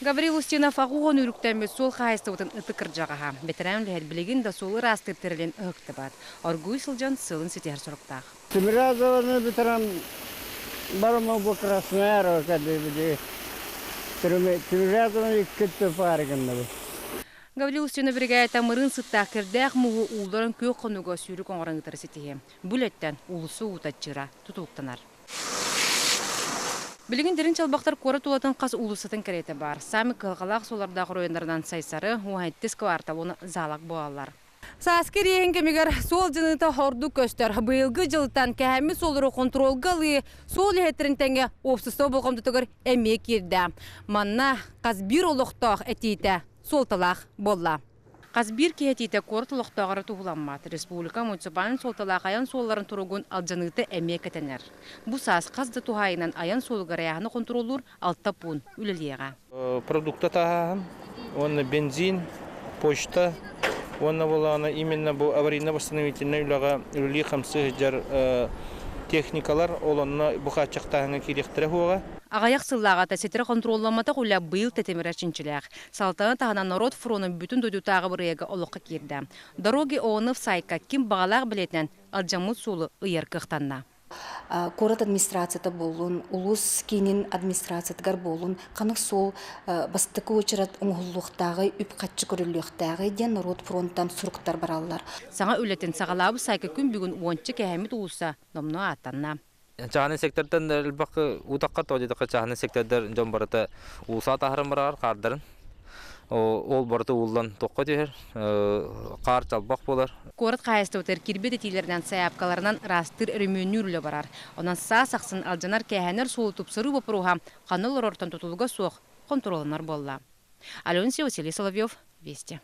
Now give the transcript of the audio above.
Гаврил Устинов аҕуһун үрүктэммит суол хаһаайыстыбатын ытык кырдьаҕаһа. Бэтэрээн үлэһит билигин да суолу ыраастыыр тэрилин ыһыктыбат. Оргууй сылдьан сыалын ситиһэр соруктаах. Тимирязованы бүтэрэн барыма бу Красноярова кэллибит. Тимирязованы икки паары гынныбыт. Гаврил Устинов биригээдэтэ мырыын сыттаах кирдээх мууһу уулларан күөх хонууга сүүрүк оҥорон ыытары ситиһиэ. Бу үлэттэн уулусса уута чыра тутулуктанар. Билигин дириҥ чалбахтар куорат тулатын хас уулуссатын кэриэтэ баар. Саамай кыһалҕалаах суоллардаах оройуоннарынан Сайсары, Уһайттыс квартал уонна Заалак буолаллар. Сааскы ириэһин кэмигэр суол дьаныыта ордук көстөр. Быйылгы дьылтан кэһэммит суоллары хонтуруолга ылыы суол иһэттэрин тэҥэ уопсастыба болҕомтотугар эмиэ киирдэ. Манна хас биир олохтоох этиитэ суолталаах буолла. Хас биир киһи этиитэ куорат олохтооҕо эрэ туһуламмат. Республика муниципальнай суолталаах айан суолларын туругун алдьаныыта эмиэ кэтэнэр. Бу саас хас да туһаайынан айан суолугар айааһыны хонтуруоллуур алта пуун үлэлиэҕэ. Продукта таһааһын уонна бензин, почта уонна буолаана именно бу аварийно-восстановительнай үлэҕэ үлэлии-хамсыы сылдьар техникалар ол онно бу хааччахтааһыҥҥа киириэхтэрэ суоҕа. Аҕыйах сыллааҕыта ситэрэ хонтуруолламматах үлэ быйыл тэтимирэр чинчилээх. Салтана таһынан норуот фронун бүтүн дойдутааҕы бырайыага олоххо киирдэ. Дороги ООН сайтка ким баҕалаах билиэтинэн алдьаммыт суолу ыйар кыахтанна. Куорат администрацията буоллун, улуус киинин администрациятыгар буоллун, ханнык суол бастакы уочарат оҥоһуллуохтааҕый, үп-харчы көрүллүөхтээҕий диэн норуот фронтан суруктар бараллар. Саҥа үлэтин саҕалаабыт сайка күн бүгүн уонча кэһэммит уулусса номнуо ааттанна. Чааһынай сектортан элбэх утахха тоҕо диэтэххэ чааһынай сектордар дьон барыта уулусса таһарын барар хаардарын ол барыта ууллан тоххо түһэр хаар чалбах буолар. Куорат хаһаайыстыбатыгар киирбит этиилэринэн сайаапкаларынан ыраастыыр өрөмүөннүүр үлэ барар. Онон саас ахсын алдьанар-кээһэнэр суолу тупсарыы боппуруоһа ханна олорортон тутулуга суох хонтуруолланар буолла. Алена Василий Соловьев, Вести.